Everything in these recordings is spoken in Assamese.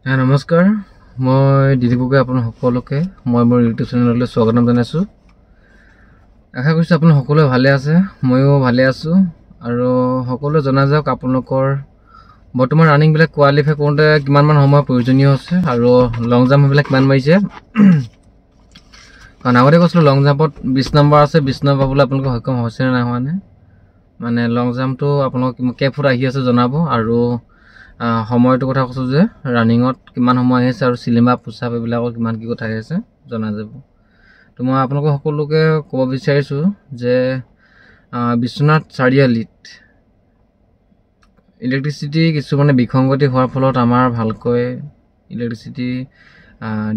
হ্যাঁ নমস্কাৰ, মই দিলীপ গগৈ আপোনালোক সকলোকে মই মোৰ ইউটিউব চেনেললৈ স্বাগতম জনাইছোঁ। আশা কৰিছোঁ আপোনালোক সকলোৱে ভালে আছে, ময়ো ভালে আছোঁ। আৰু সকলোৱে জনা যাওক আপোনালোকৰ বৰ্তমান ৰানিংবিলাক কোৱালিফাই কৰোঁতে কিমানমান সময় প্ৰয়োজনীয় হৈছে আৰু লং জাম্প এইবিলাক কিমান মাৰিছে। কাৰণ আগতে কৈছিলোঁ লং জাম্পত 20 নম্বৰ আছে, 20 নম্বৰ পাবলৈ আপোনালোকে সক্ষম হৈছে নে নাই হোৱা নাই, মানে লং জাম্পটো আপোনালোক কেই ফুট আহি আছে জনাব। আৰু সময়টোৰ কথা কৈছোঁ যে ৰানিঙত কিমান সময় আহি আছে আৰু চিলিমা পুচাপ এইবিলাকৰ কিমান কি কথা আহি আছে জনা যাব। তো মই আপোনালোকক সকলোকে ক'ব বিচাৰিছোঁ যে বিশ্বনাথ চাৰিআলিত ইলেক্ট্ৰিচিটি কিছুমানে বিসংগতি হোৱাৰ ফলত আমাৰ ভালকৈ ইলেক্ট্ৰিচিটি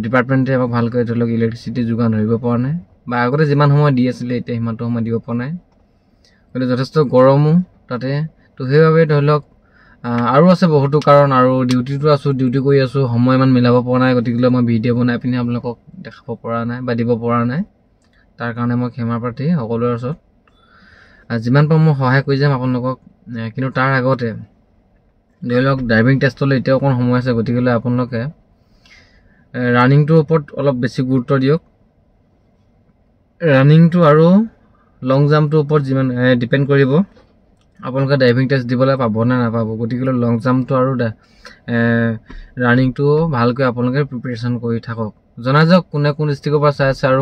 ডিপাৰ্টমেণ্টে আমাক ভালকৈ ধৰি লওক ইলেক্ট্ৰিচিটি যোগান ধৰিব পৰা নাই, বা আগতে যিমান সময় দি আছিলে এতিয়া সিমানটো সময় দিব পৰা নাই। গতিকে যথেষ্ট গৰমো তাতে, তো সেইবাবে ধৰি লওক আৰু আছে বহুতো কাৰণ। আৰু ডিউটিটো আছোঁ, ডিউটি কৰি আছোঁ, সময় ইমান মিলাব পৰা নাই, গতিকে মই ভিডিঅ' বনাই পিনি আপোনালোকক দেখাব পৰা নাই বা দিব পৰা নাই। তাৰ কাৰণে মই ক্ষমা প্ৰাৰ্থী সকলোৰে ওচৰত। যিমান পাৰোঁ মই সহায় কৰি যাম আপোনালোকক, কিন্তু তাৰ আগতে ধৰি লওক ড্ৰাইভিং টেষ্টলৈ এতিয়াও অকণ সময় আছে, গতিকেলৈ আপোনালোকে ৰানিংটোৰ ওপৰত অলপ বেছি গুৰুত্ব দিয়ক। ৰানিংটো আৰু লং জাম্পটোৰ ওপৰত যিমান ডিপেণ্ড কৰিব আপোনালোকে ড্ৰাইভিং টেষ্ট দিবলৈ পাব নে নাপাব। গতিকেলৈ লং জাম্পটো আৰু ৰানিংটো ভালকৈ আপোনালোকে প্ৰিপেৰেশ্যন কৰি থাকক। জনাই যাওক কোনে কোন ডিষ্ট্ৰিক্টৰ পৰা চাই আছে আৰু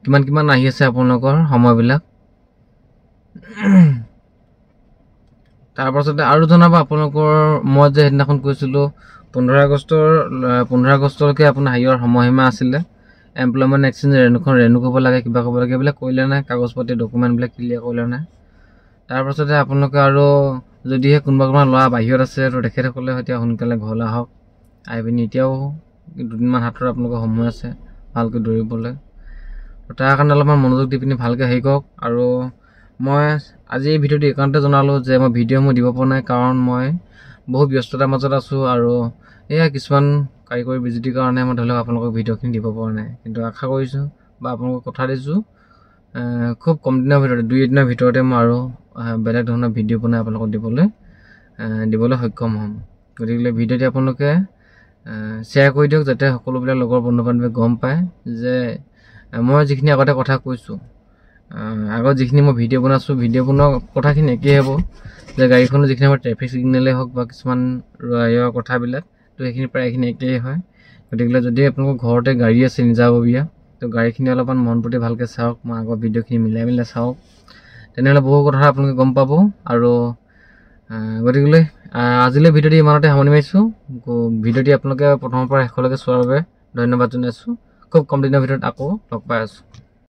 কিমান কিমান আহি আছে আপোনালোকৰ সময়বিলাক। তাৰপাছতে আৰু জনাব আপোনালোকৰ, মই যে সেইদিনাখন কৈছিলোঁ 15 আগষ্টলৈকে আপোনাৰ হেৰিয়ৰ সময়সীমা আছিলে, এমপ্লয়মেণ্ট এক্সচেঞ্জ ৰেণুখন ৰেণু কৰিব লাগে, কিবা কৰিব লাগে, এইবিলাক কৰিলে নাই, কাগজ পাতি ডকুমেণ্টবিলাক ক্লিয়াৰ কৰিলে নাই। তাৰপাছতে আপোনালোকে আৰু যদিহে কোনোবা কোনোবা ল'ৰা বাহিৰত আছে তো তেখেতসকলে এতিয়া সোনকালে ঘৰলৈ আহক, আহি পিনি এতিয়াও দুদিনমান হাতত আপোনালোকৰ সময় আছে ভালকৈ দৌৰিবলৈ, তাৰ কাৰণে অলপমান মনোযোগ দি পিনি ভালকৈ হেৰি কৰক। আৰু মই আজি এই ভিডিঅ'টো এইকাৰণতে জনালোঁ যে মই ভিডিঅ' মই দিব পৰা নাই, কাৰণ মই বহুত ব্যস্ততাৰ মাজত আছোঁ আৰু এয়া কিছুমান কাৰিকৰী বিজুতিৰ কাৰণে মই ধৰি লওক আপোনালোকক ভিডিঅ'খিনি দিব পৰা নাই। কিন্তু আশা কৰিছোঁ বা আপোনালোকক কথা দিছোঁ খুব কম দিনৰ ভিতৰতে, 2 এদিনৰ ভিতৰতে মই আৰু বেলেগ ধৰণৰ ভিডিঅ' বনাই আপোনালোকক দিবলৈ সক্ষম হ'ম। গতিকে ভিডিঅ'টি আপোনালোকে শ্বেয়াৰ কৰি দিয়ক যাতে সকলোবিলাক লগৰ বন্ধু বান্ধৱীয়ে গম পায় যে মই যিখিনি আগতে কথা কৈছোঁ, আগত যিখিনি মই ভিডিঅ' বনাইছোঁ, ভিডিঅ' বনোৱা কথাখিনি একেই হ'ব যে গাড়ীখনৰ যিখিনি আমাৰ ট্ৰেফিক ছিগনেলেই হওক বা কিছুমান কথাবিলাক, তো সেইখিনি প্ৰায়খিনি একেই হয়। গতিকে যদি আপোনালোকৰ ঘৰতে গাড়ী আছে নিজাববীয়া, তো গাড়ীখিনি অলপমান মন প্ৰতি ভালকৈ চাওক, মই আগৰ ভিডিঅ'খিনি মিলাই মিলাই চাওক, তেনেহ'লে বহু কথা আপোনালোকে গম পাব। আৰু গতিকেলৈ আজিলৈ ভিডিঅ'টি ইমানতে সামৰণি মাৰিছোঁ। ভিডিঅ'টি আপোনালোকে প্ৰথমৰ পৰা শেষলৈকে চোৱাৰ বাবে ধন্যবাদ জনাইছোঁ। খুব কম দিনৰ ভিতৰত আকৌ লগ পাই আছোঁ।